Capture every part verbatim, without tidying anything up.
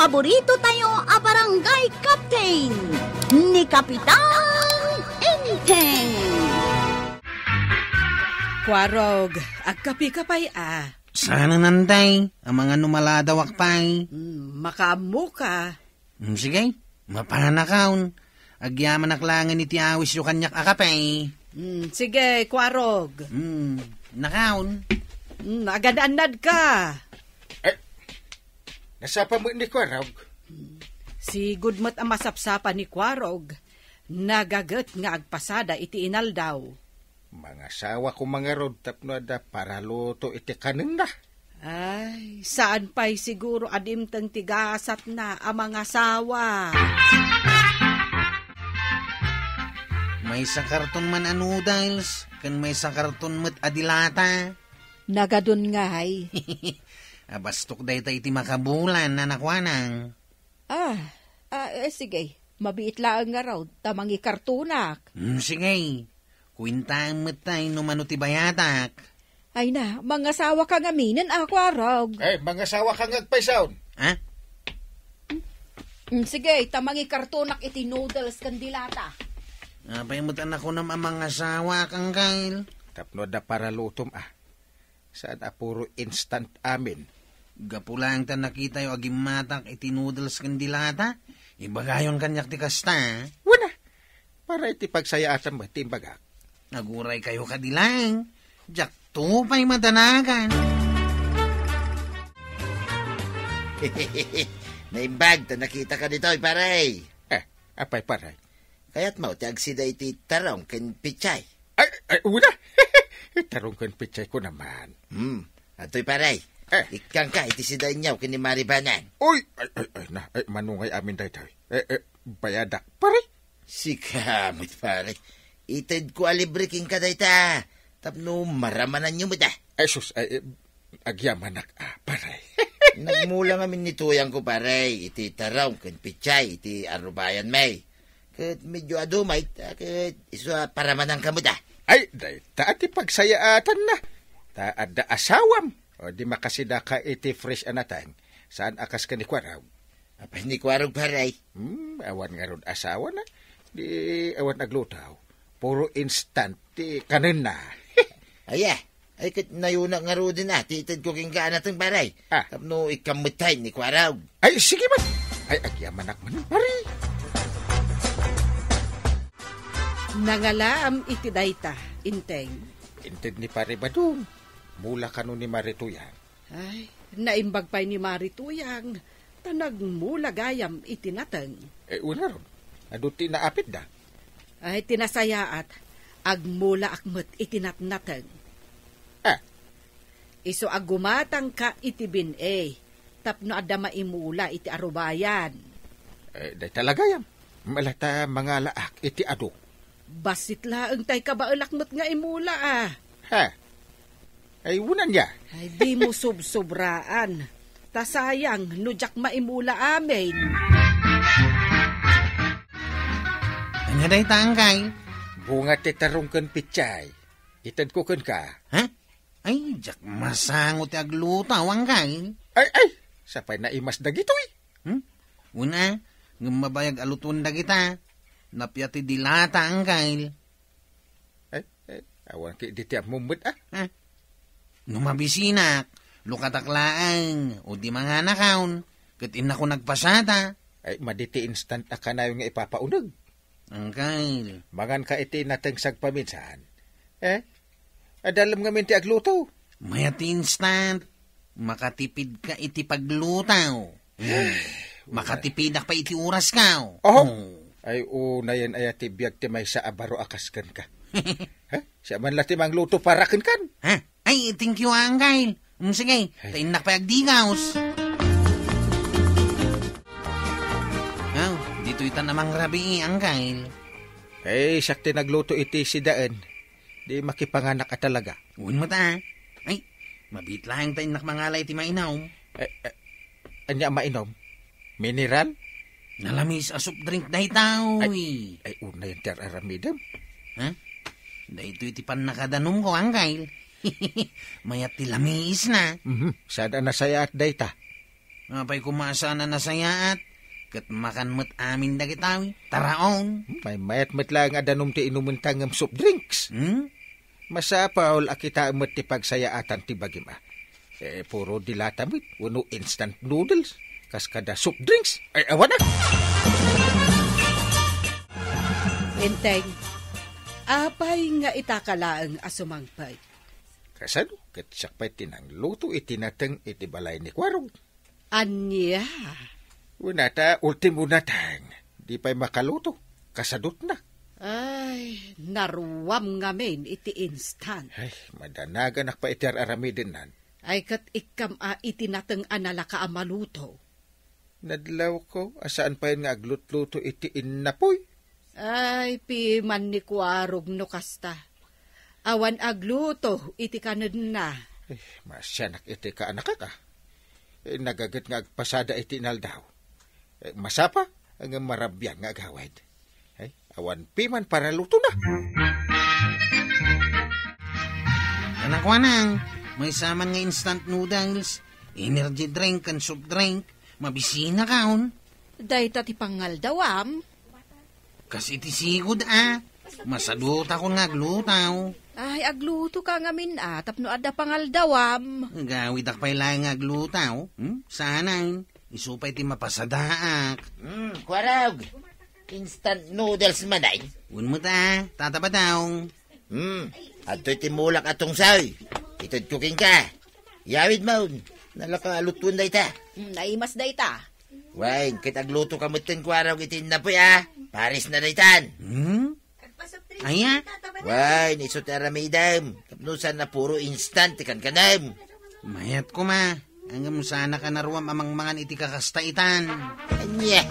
Paborito tayo a barangay captain, ni Kapitan Enteng. Kuarog, agkape ka pay a. Saan a nantay, amangan no maladawak pay. Hmm, makaammo ka. Hmm, sige, mapanakaon. Agyamanak laengen iti awisyo kaniak a kape. Hmm, sige, Kuarog. Hmm, nakaon. Hmm, agannad ka. Eh, nasapa met ni Kuarog? Sigud met a masapsapa ni Kuarog. Nagaget nga agpasada iti inaldaw. Mangasawa koma ngarud tapno adda paraluto iti kanenna. Ay, saan pay siguro a dimteng ti gasatna a mangasawa. Maysa karton man a noodles, ken maysa karton met a dilata. Nagadun ngay. Abastok dayta iti makabulan a nakuanang. Ah, ah, eh, sige. Mabiit laeng ngarud, ta mangikartonak. Hmm, sige. Kuentaem met tay no mano ti bayadak. Ay na, mangasawa ka ngaminen, a Kuarog. Eh, mangasawa ka nga agpaysaon. Ha? Mm, sige, ta mangikartonak iti noodles ken dilata. Apay met a nakunam a mangasawa, Angkel? Tapno adda paralutom, a. Saan a puro instant amin. Gapu laeng ta nakitayo a gimmatak iti noodles ken dilata, ibagayon kaniak ti kasta. Wen a, para iti pagsayaatam met ti imbagak. Aguray kayo kadi laeng. Diak to pay madanagan. Naimbag ta nakita ka ditoy, pare. Eh, apay, pare? Kayat mo ti agsida iti tarong ken pechay? Ay, ay, una. Tarong ken pechay ko naman. Hmm, atoy, pare. Eh. Ikkanka iti sida inyaw ken ni Mari Banang. Oy, ay, ay, ay, na, ay, manungay amin daytoy. Eh, eh, bayadak, pare. Sika met, pare. Itedko a libre kenka dayta. Tapno maramananyo met a. Ay, sus, ay, eh, agyamanak a, pare. Nagmula ngamin ni tuyangko, pare, iti tarong ken pechay iti arubayan mi. Ket medyo adu met, a, ket isu a paramananka met a. Ay, dayta ti pagsayaatanna. Ta adda asawam. O, di makasidaka iti fresh a nateng. Saan a kas ken ni Kuarog? Apay ni Kuarog, pare? Hmm, awan ngarud asawana. Di awan agluto. Puro instant ti kanenna. Aya, ay, ket nayuna ngaruden a ti itedko kenka a nateng, pare. Ah. Tapno ikkan met tay ni Kuarog. Ay, sige man. Ay, agyamanak man, pare. Nangalaam iti dayta, Enteng. Inted ni Pare Badong. Mula kano ni Mari Tuyang. Ay, naimbag pay ni Mari Tuyang, ta nagmula gayam iti nateng. Eh, una ron, adu ti naapitda? Ay, ti nasayaat, agmulaak met iti natnateng. Ah. Isu a gumatangka iti bin-i, tapno adda maimula iti arubayan. Eh, dayta la gayam. Mala ta mangalaak iti adu. Bassit laeng tay kabaelak met nga imula a. Ha? Ay, unan ya. Ay, dimo sobsobraan. Ta sayang no diak maimula amin. Ania dayta, Angkel? Bunga ti tarong ken pechay. Itedko kenka. Ha? Ay, diak masango ti agluto, Angkel. Ay, ay, sapay naimas dagitoy. Hmm? Una, ngem mabayag a luton dagita. Napia ti dilata, Angkel. Ay, ay, awan ketdi ti ammom met, a. Ha? No mabisinak, lukatak laeng, o di manganakon, ket innako nagpasada. Ay, madi ti instant a kanayon nga ipapauneg. Angkel. Manganka iti nateng sagpaminsan. Eh? Adalem ngamin ti agluto. Mayat ti instant. Makatipidka iti pagluto. Hmm. Makatipidak pay iti oraska. Oho. Oh. Ay, unayen aya ti biag ti maysa a baro a kas kenka. Ha? Siak man la ti mangluto para kenkan. Ha? Ay, thank you, Angkel. Mm, sige, ay. Ta innak pay agdigaws. Aw, ditoy ta namangrabii, Angkel. Ay, siak ti nagluto iti sidaen. Di makipanganak a talaga. Wen met a. Ay, mabiit laeng ta innak mangala iti mainom. Eh, eh, ania a mainom? Mineral? Nalamiis a soft drink daytoy. Ay, ay, unayen ti ar-aramidem. Ha? Daytoy ti pannakadanomko, Angkel. Mayat ti lamiisna. Mhm, saan a nasayaat dayta. Apay koma a saan a nasayaat, ket makan met amin dagitawi. Taraon. Hmm, maymayat met laeng a danum ti inumenta ngem soft drinks. Hmm? Masapul a kitaem met ti pagsayaatan ti bagim a. Eh, puro dilata met, wenno instant noodles, kas kada soft drinks. Ay, awan a. Enteng, apay nga itaka laeng a sumangpet? Kasano? Ket siak pay ti nangluto iti nateng iti balay ni Kuarog. Ania? Una ta, ultimo nateng. Di pay makaluto. Kasadutna. Ay, naruam ngamin iti instant. Ay, madanaganak pay iti ar-aramidennan. Ay, ket ikkam a iti nateng a nalaka a maluto. Nadlawko a saan pay nga aglutluto iti innapoy. Ay, piman ni Kuarog no kasta. Awan agluto iti kanenna. Eh, masianak iti kaanakak a. Eh, nagaget nga agpasada iti inaldaw. Eh, masapa, ngem marabian nga agawid. Ay, awan piman paralutona. Ania kuanang, maysa man nga instant noodles, energy drink, ken soft drink, mabisinakon. Dayta ti pangaldawam? Kas iti sigud a, masadutakon nga agluto. Ay, aglutoka ngamin a, tapno adda pangaldawam. Agawidak pay laeng nga agluto, hmm? Saan, isu pay ti mapasadaak. Hmm, Kuarog. Instant noodles man ay. Wen met a, Tata Badong. Hmm, adtoy ti mulak a tungsoy. Itedko kenka. Yawid man. Nalaka a lutuen dayta. Hmm, naimas dayta. Wen, ket aglutoka metten, Kuarog, iti innapoy a. Parisna daytan. Hmm? Ania? Wen, isu ti aramidem. Tapno saan a puro instant ti kankanem. Mayat koma. Ngem saanak a naruam a mangmangan iti kakasta itan. Ania?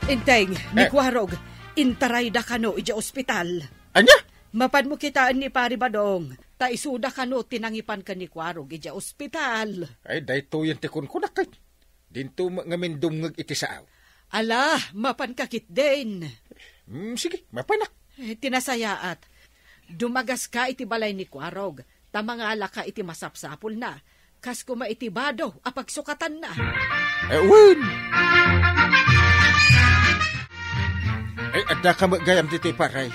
Enteng, ni Eh. Kuarog, intarayda kano idiay ospital. Ania? Mapanmo kitaen ni Pari Badong, ta isuda kano ti nangipan ken ni Kuarog idiay ospital. Ay, daytoyen ti kunkunak, ket dinto met ngamin dumngeg iti saaw. Ala, mapanka ketdin. Mm, sige, mapanak. Eh, ti nasayaat, dumagaska iti balay ni Kuarog, ta mangalaka iti masapsapulna, kas koma iti bado a pagsukatanna. Eh, wen! Eh, addaka met gayam ditoy, pare.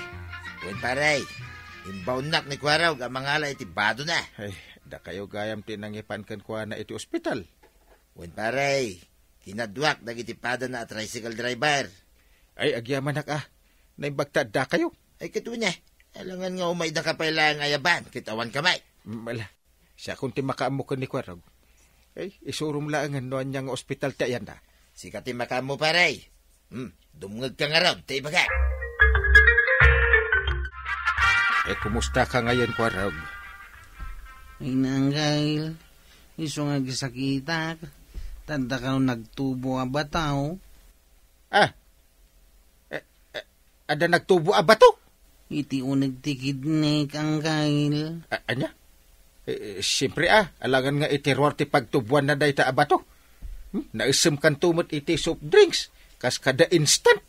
Wen, pare. Imbaonnak ni Kuarog a mangala iti badona. Eh, dakayo gayam ti nangipan kenkuana iti ospital. Wen, pare. Kinaduak dagiti padana a tricycle driver. Ay, agyamanak a. Naimbag ta addakayo. Ay, ket wen a. Alangan nga umaydaka pay laeng ayaban, ket awanka met. Mm, ala. Siakon ti makaammo ken ni Kuarog. Ay, isurom laengen no ania nga ospital ti ayanna. Sika ti makaammo, pare. Hmm, dumngegka ngarud ta ibagak. Eh, kumustaka ngayen, Kuarog? Ay, Angkel, isu nga agsakitak, ta addaka nagtubo a bato. Ah, eh, eh, adda nagtubo a bato? Iti uneg ti kidney, Angkel. A-, ania? Eh, eh, siempre a, alangan nga iti ruar ti pagtubuanna dayta a bato. Hmm? Naissemkanto met iti soft drinks, kas kada instant.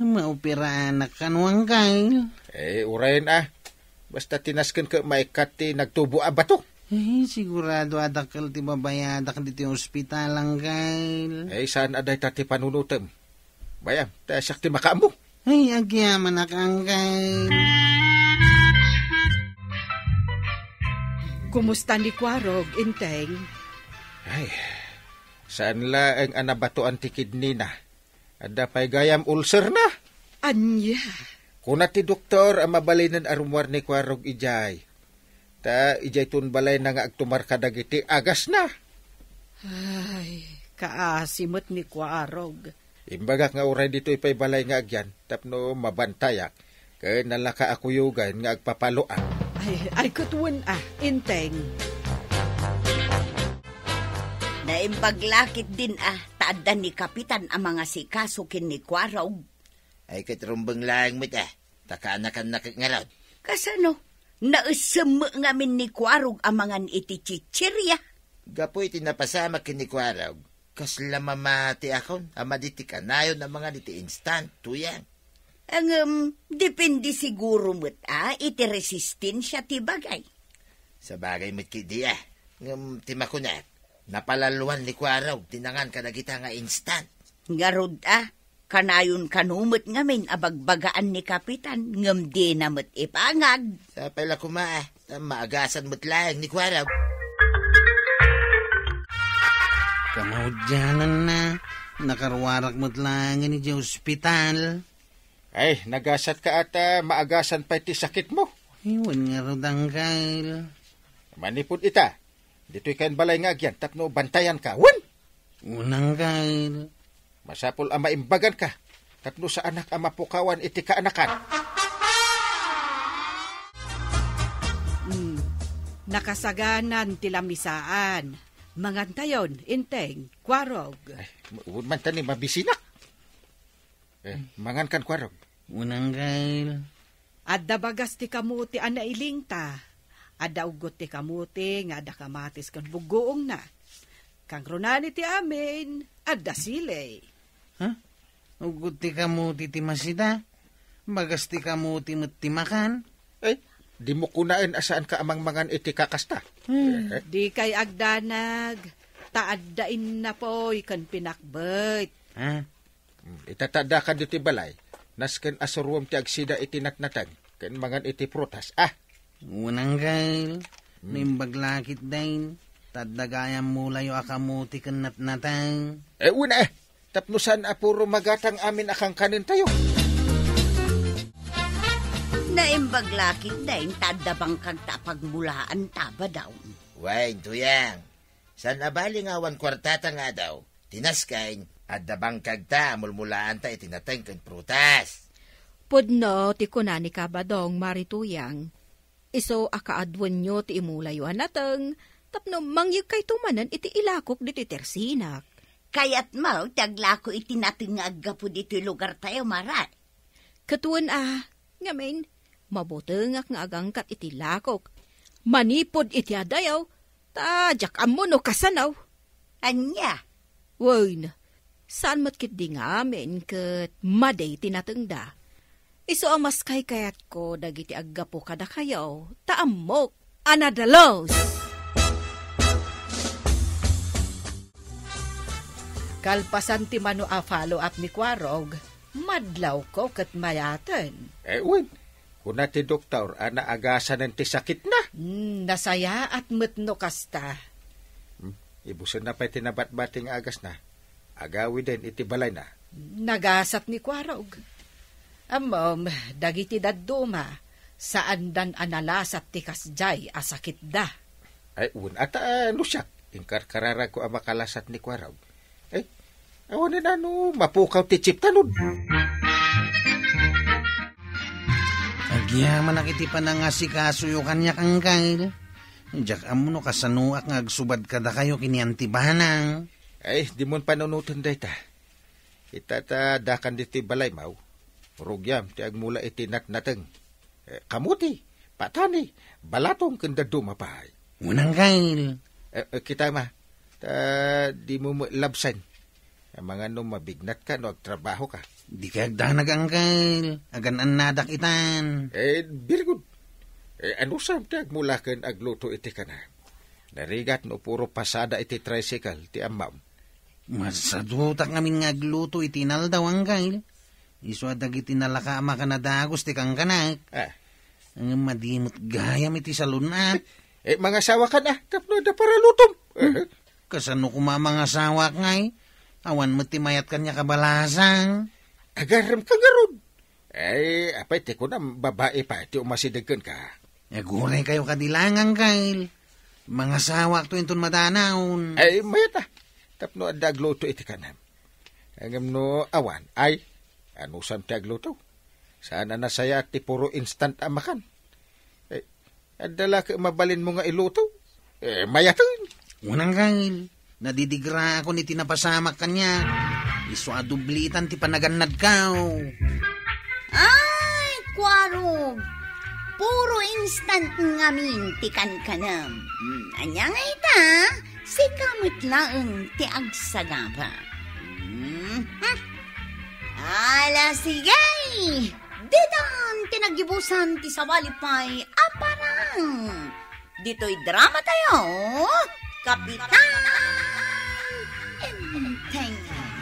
Maoperaanak kano, Angkel? Eh, uray a. Basta ti nasken ket maikkat ti nagtubo a bato. Eh, sigurado a dakkel ti babayadak ditoy ospital, Angkel. Eh, saan a dayta ti panunotem? Bayam, ta siak ti makaammo. Ay, agyamanak, Angkel. Kumusta ni Kuarog, Enteng? Ay, saan laeng a nabatoan ti kidney na. Adda pay gayam ulcer na. Ania? Kuna ti doktor a mabalinen a rummuar ni Kuarog idiay. Ta idiayton balayna nga agtumar kadagiti agasna. Ay, kaasi met ni Kuarog. Imbagak nga uray ditoy pay balay nga agyan tapno mabantayak ken nalaka a kuyogan nga agpapaloak. Ay, ay, ket wen a, Enteng. Naimbag la ketdin a, ta adda ni Kapitan a mangasikaso ken ni Kuarog. Ay, ket rumbeng laeng met a, ta kaanakanna ket ngarud. Kasano? Naessem met ngamin ni Kuarog a mangan iti chichirya. Gapu iti napasamak ken ni Kuarog, kasla mamatiakon a madi ti kanayon a mangan iti instant, tuyang. Ngem, depende siguro met a iti resistensia ti bagay. Sabagay met ketdi a, ngem ti makunak, Napalalwan ni Kuarog ti nangan kadagita nga instant. Ngarud a, kanayon kano met ngamin a bagbagaan ni Kapitan, ngem dina met ipangag. Sapay la koma, ta maagasan met laeng ni Kuarog. Kamaudiananna, nakaruarak met laengen idiay ospital. Ay, nagasatka a ta maagasan pay ti sakitmo. Ay, wen ngarud, Angkel. Manipud ita, ditoy kayo balay nga agyan tapno bantayanka. Wen! Wen, Angkel. Masapul a maimbaganka tapno saanak a mapukawan iti kaanakan. Hmm. Nakasaganan ti lamisaan. Mangantayon, Enteng, Kuarog. Ay, wen man ta ni mabisinak. Eh, mangankan, Kuarog. Wen, Angkel. Adda bagas ti kamuti a nailingta. Adda uggot ti kamuti nga adda kamatis ken buggoongna. Kangrunaan iti amin, adda sili. Ha? Uggot ti kamuti ti masida? Bagas ti kamuti met ti makan? Eh, dimo kunaen a saanka a mangmangan iti kakasta. Hmm. Eh, eh. Dikay agdanag, ta adda innapoy ken pinakbet. Ha? Mm, ita ta addakan ditoy balay, nasken a suruem ti agsida iti natnateng ken mangan iti prutas. Ah! Wen, Angkel. Hmm. Naimbag la ketdin, ta adda gayam mulayo a kamuti ken natnateng. Eh, wen, eh. Tapno saan a puro magatang amin a kankanentayo. Naimbag la ketdin, ta adda bangkagta a pagmulaanta, Badong. Wen, Tuyang. Saan a bali nga awan kuartata nga adaw, ti nasken, adda bangkagta a mulmulaanta iti nateng ken prutas. Pudno ti kuna ni Kabadong, Mari Tuyang. Isu a kaaduenyo ti imulayo a nateng tapno mangyegkayto manen iti ilakok ditoy tersinak. Kayatmo ti aglako iti nateng nga aggapu ditoy lugartayo, Mari? Ket wen a, ngamin, mabutengak nga agangkat iti lakok. Manipud iti adayo, ta diak ammo no kasano. Ania? Wen, saan met ketdi ngamin ket madi ti natengda. Isu a maskaykayatko dagiti aggapu kadakayo, ta ammok a nadalus. Kalpasan ti mano a follow-up ni Kuarog, madlawko ket mayaten. Eh, wen, kuna ti doktor a naagasanen ti sakitna. Hmm, nasayaat met no kasta. Hmm, ibusenna pay ti nabatbati nga agasna. Agawiden iti balayna. Nagasat ni Kuarog. Ammom, dagiti dadduma, saandan a nalasat ti kasdiay a sakitda. Ay, wen, ata, ah, no siak, inkarkararagko a makalasat ni Kuarog. Ay, awanen a no mapukaw ti chiptanod. Agyamanak iti panangasikasoyo kaniak, Angkel. Diak ammo no kasanoak nga agsubad kadakayo ken ni Auntie Banang. Ay, dimon panunoten dayta. Ita ta addakan ditoy balaymo, rugiam ti agmula iti natnateng. Eh, kamuti, patani, balatong ken dadduma pay. Wen, Angkel. Eh, eh, kitam a, ta dimo met labsen. Amangan no mabignatka no agtrabahoka. Dikay agdanag, Angkel. Agan-annadak itan. Eh, very good. Eh, anusam ti agmula ken agluto iti kanam? Narigat no puro pasada iti tricycle ti ammam. Masadutak ngamin nga agluto iti inaldaw, Angkel. Isu a dagiti nalaka a makan a dagus ti kankanak. Ah. Ngem madi met gayam iti salun-at. Eh, mangasawakan a, tapno adda paralutom. Hmm. Eh. Kasano koma mangasawak ngay? Awan met ti mayat kaniak a balasang. Agarem ka ngarud. Ay, apay ti kunam, babai pay ti umasideg kenka. Aguray kayo kadi lang, Angkel. Mangasawakto inton madanaon. Ay, mayat a. Tapno adda agluto iti kanam. Ngem no awan, ay, anusam ti agluto? Saan a nasayaat ti puro instant a makan. Eh, adda la ket mabalinmo nga iluto? Eh, mayaten. Wen, Angkel. Nadidigraakon iti napasamak kaniak. Isu a dublitan ti panagannadko. Ay, Kuarog! Puro instant ngamin ti kankanam. Hmm, ania nga ita? Sika met laeng ti agsagaba. Hmm, hmm. Ala, sige! Ditan ti naggibusan ti sabali pay a parang. Ditoy drama tayo, Kapitan Entertainment.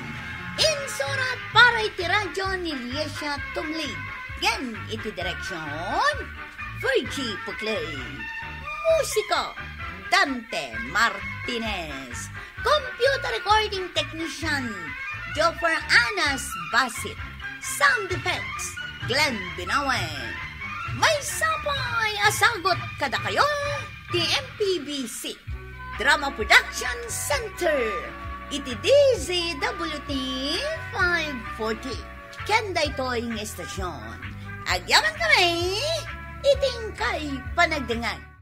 Insurat para iti radyo ni Liesia Tumlig. Ken iti direksyon, Virgie Puclay. Musika, Dante Martinez. Computer recording technician, Joffer Anas Basit. Sound effects, Glenn Binawe. Maysa pay a sagut kadakayo ti M P B C Drama Production Center iti D Z W T five forty. Ken daytoy nga estasyon, agyaman kami iti inkay panagdengngeg.